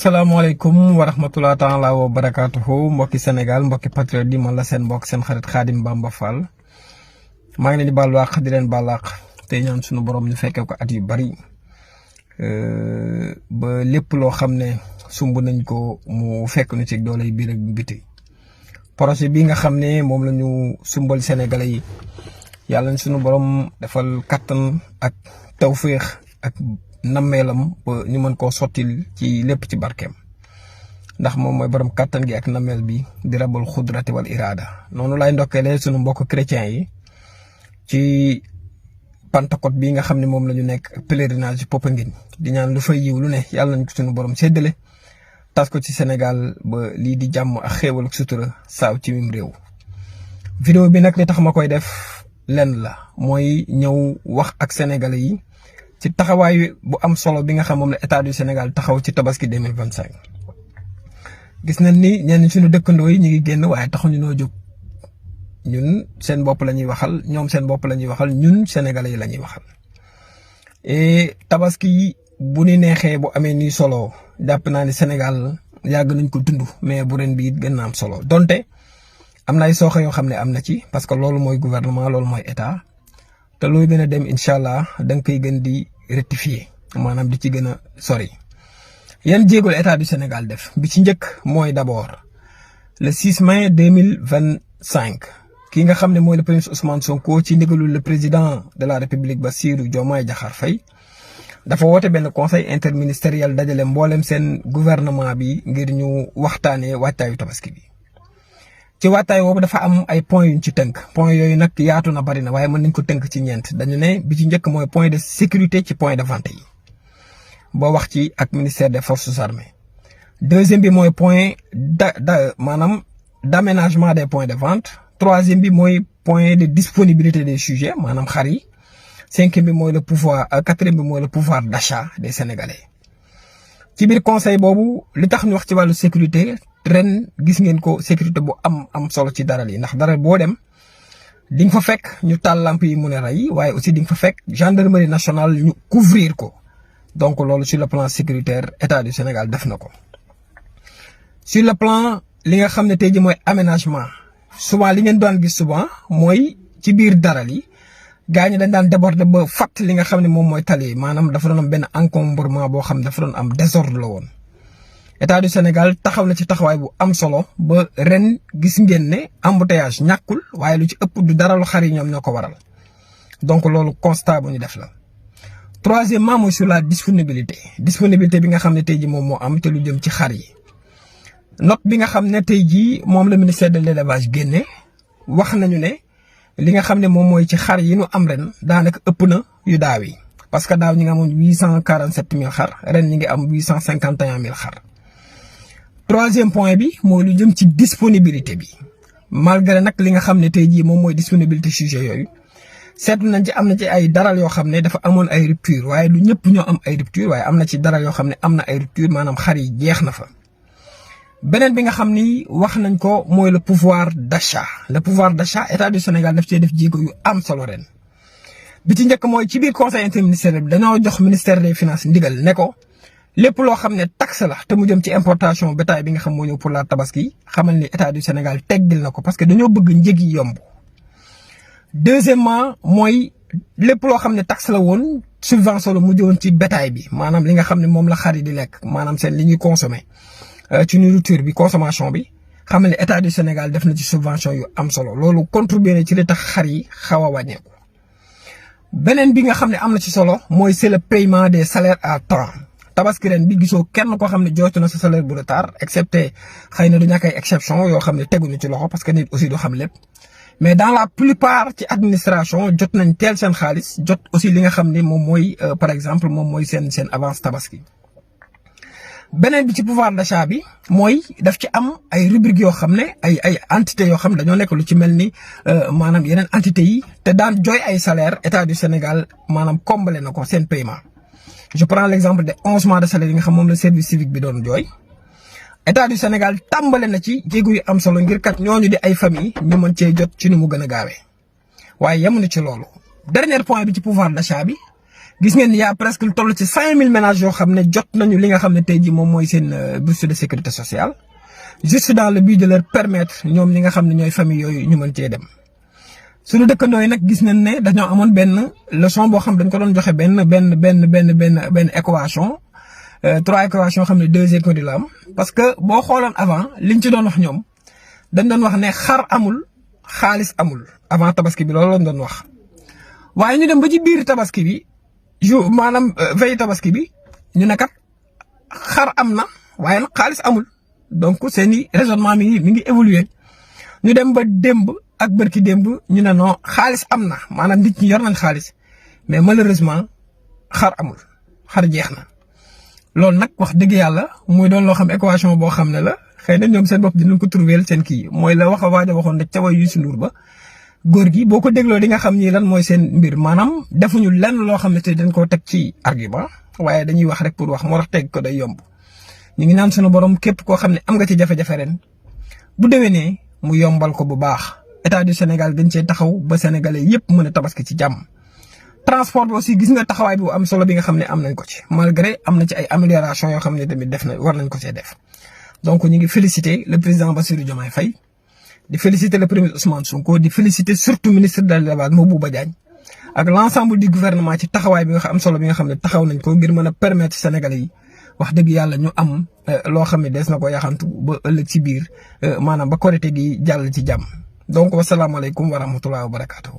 Assalamualaikum warahmatullahi taala wabarakatuh. Mbokki Sénégal mbokki patriote di man la seen mbokk seen xarit Khadim Bamba Fall maa ngi leen di baal wax di leen baal wax te ñaan suñu borom ñu fekke ko at yu bari ba lépp loo xam ne sumb nañ ko mu fekk ñu ci doole yi biir ak biti. Projet bi nga xam ne moom la ñu sumbal Sénégalais yi yàlla suñu borom defal kattan ak tawféex ak namelam ba ñu mën koo sottil ci lépp ci barkeem ndax moom mooy borom kattan gi ak namel bi di rabul xudrati wal irada. Noonu lay ndokkeele sunu mbokk chrétien yi ci Pentecôte bi nga xam ne moom la ñu nekk pèlerinage Popenguine di ñaan lu fay yiw lu ne yàlla nañ ko sunu borom séddale tas ko ci Sénégal ba lii di jàmm ak xéewal ak sutura saaw ci mim réew. Vidéo bi nag li tax ma koy def lenn la mooy ñëw wax ak sénégalais yi ci taxawaay bu am solo bi nga xam moom la état du Sénégal taxaw ci tabaski 2025. gis nañ ni ñenn suñu dëkkandoo yi ñu ngi génn waaye taxuñu noo jóg ñun seen bopp la ñuy waxal ñoom seen bopp la ñuy waxal ñun sénégalais yi la ñuy waxal. et tabaski bu ni neexee bu amee nii solo jàpp naa ni Sénégal yàgg nañ ko dund mais bu ren bi it gën na am solo donte am na ay sooxe yoo xam ne am na ci parce que loolu mooy gouvernement loolu mooy état. te looy gën a dem incha allah da nga koy gën di rectifier maanaam di ci gën a sori. yan jéegul état du Sénégal def bi ci njëkk mooy d'abord le 6 mai 2025 ki nga xam ne mooy le premier Ousmane Sonko ci ndigalul le président de la République Bassirou Diomaye Diakhar Faye dafa woote benn conseil interministériel dajale mboolem seen gouvernement bi ngir ñu waxtaanee waajtaayu tabaski bi. ci waataay boobu dafa am ay points yuñ ci tënk points yooyu nag yaatu na bari na waaye mën nañ ko tënk ci ñeent dañu ne bi ci njëkk mooy point de sécurité ci point de vente yi boo wax ci ak ministère des forces armées. Deuxième bi mooy point maanaam d'aménagement des points de vente. Troisième bi mooy point de disponibilité des sujets maanaam xar yi. Cinquième bi mooy le pouvoir quatrième bi mooy le pouvoir d'achat des Sénégalais. ci biir conseil boobu li tax ñu wax ci wàllu sécurité. ren gis ngeen ko sécurité bu am solo ci daral yi ndax daral boo dem di nga fa fekk ñu taal lamp yi mu ne rey waaye aussi di nga fa fekk gendarmerie nationale ñu couvrir ko donc loolu sur le plan sécuritaire état du Sénégal def na ko. sur le plan li nga xam ne tey ji mooy aménagement souvent li ngeen doon gis souvent mooy ci biir daral yi gaa ñi dañ daan déborder ba fàtt li nga xam ne moom mooy tali maanaam dafa doon am benn encombrement boo xam ne dafa doon am désordre la woon. état du Sénégal taxaw na ci taxawaay bu am solo ba ren gis ngeen ne embouteillage ñàkkul waaye lu ci ëpp du dara lu xar yi ñoom ñoo ko waral donc loolu constat bu ñu def la. troisièmement mooy sur la disponibilité bi nga xam ne tey jii moom moo am te lu jëm ci xar yi. note bi nga xam ne tey jii moom la ministère de l'élevage génne wax nañu ne li nga xam ne moom mooy ci xar yi ñu am ren daanaka ëpp na yu daaw yi parce que daaw ñi nga amoon 847 000 xar ren ñi ngi am 851 000 xar. troisième point bi mooy lu jëm ci disponibilité bi malgré nag li nga xam ne tey jii moom mooy disponibilité sujet yooyu seetlu nañ ci am na ci ay daral yoo xam ne dafa amoon ay rupture waaye lu ñëpp ñoo am ay rupture waaye am na ci daral yoo xam ne am na ay rupture maanaam xar yi jeex na fa. beneen bi nga xam ni wax nañ ko mooy le pouvoir d'achat état du Sénégal daf cee def jéego yu am solo ren bi ci njëkk mooy ci biir conseil interministériel bi dañoo jox ministère des finances ndigal ne ko. lépp loo xam ne taxe la te mu jëm ci importation bétail bi nga xam moo ñëw pour la tabaski xamal ni état du Sénégal teggil na ko parce que dañoo bëgg njëg yi yomb. deuxièmement mooy lépp loo xam ne taxe la woon subvention la mu jëwoon ci bétail bi maanaam li nga xam ne moom la xar yi di lekk maanaam seen li ñuy consommer ci nourriture bi consommation bi xamal ni état du Sénégal def na ci subvention yu am solo loolu contribué na ci li tax xar yi xaw a wàññeeku. beneen bi nga xam ne am na ci solo mooy c'est le paiement des salaires à temps. tabaski ren bi gisoo kenn koo xam ne jooytu na sa salaire bu retard excepté xëy na du ñàkk ay exception yoo xam ne teguñu ci loxo parce que nit aussi du xam lépp mais dans la plupart ci administration jot nañ teel seen xaalis jot aussi li nga xam ne moom mooy par exemple moom mooy seen avance tabaski. beneen bi ci pouvoir d'achat bi mooy daf ci am ay rubriques yoo xam ne ay entités yoo xam ne dañoo nekk lu ci mel ni maanaam yeneen entités yi te daan jooy ay salaire état du Sénégal maanaam comblé na ko seen paiement. je prends l'exemple des 11 mois de salaire yi nga xam moom la service civique bi doon jooy état du Sénégal tàmbale na ci jéego yu am solo ngir kat ñooñu di ay famille ñu mën cee jot ci nu mu gën a gaawee waaye yemuñu ci loolu. dernier point bi ci pouvoir d'achat bi gis ngeen y a presque lu toll ci 5000 ménages yoo xam ne jot nañu li nga xam ne tey jii moom mooy seen bourse de sécurité sociale juste dans le but de leur permettre ñoom ñi nga xam ne ñooy famille yooyu ñu mën cee dem. suñu dëkkandoo yi nag gis nañ ne dañoo amoon benn leçon boo xam dañ ko doon joxe benn équation 3 équations xam ne 2 équations la am parce que boo xooloon avant liñ ci doon wax ñoom dañ doon wax ne xar amul xaalis amul avant tabaski bi loolu lañ doon wax. waaye ñu dem ba ci biir tabaski bi maanaam veille tabaski bi ñu ne kat xar am na waaye nag xaalis amul donc seeni raisonnement mi ngi évoluer ñu dem ba démb ak bërki démb ñu ne non xaalis am na maanaam nit ñi yor nañ xaalis mais malheureusement xar amul xar jeex na. loolu nag wax dëgg yàlla muy doon loo xam équation boo xam ne la xëy na ñoom seen bopp dinañ ko trouver seen kii mooy la wax a waaj a waxoon rek ca way Youssou Ndour ba góor gi boo ko dégloo di nga xam ni lan mooy seen mbir maanaam defuñu lenn loo xam ne te dañ koo teg ci argument waaye dañuy wax rek pour wax moo tax teg ko day yomb. ñu ngi naan sunu borom képp koo xam ne am nga ci jafe-jafe ren bu déwénee mu yombal ko bu baax état du Sénégal gën cee taxaw ba sénégalais yépp mën a tabaski ci jàmm. transport bi aussi gis nga taxawaay bu am solo bi nga xam ne am nañ ko ci malgré am na ci ay amélioration yoo xam ne tamit def na war nañ ko see def donc ñu ngi féliciter le président Bassirou Diomaye Faye di féliciter le premier Ousmane Sonko di féliciter surtout ministre de l'élevage Mabouba Diagne ak l'ensemble du gouvernement ci taxawaay bi nga xam am solo bi nga xam ne taxaw nañ ko ngir mën a permettre sénégalais yi wax dëgg yàlla ñu am loo xam ne des na ko yaxantu ba ëllëg ci biir maanaam ba Korité gi jàll ci jàmm donc wasalaamaaleykum wa rahmatulah wa barakaatu.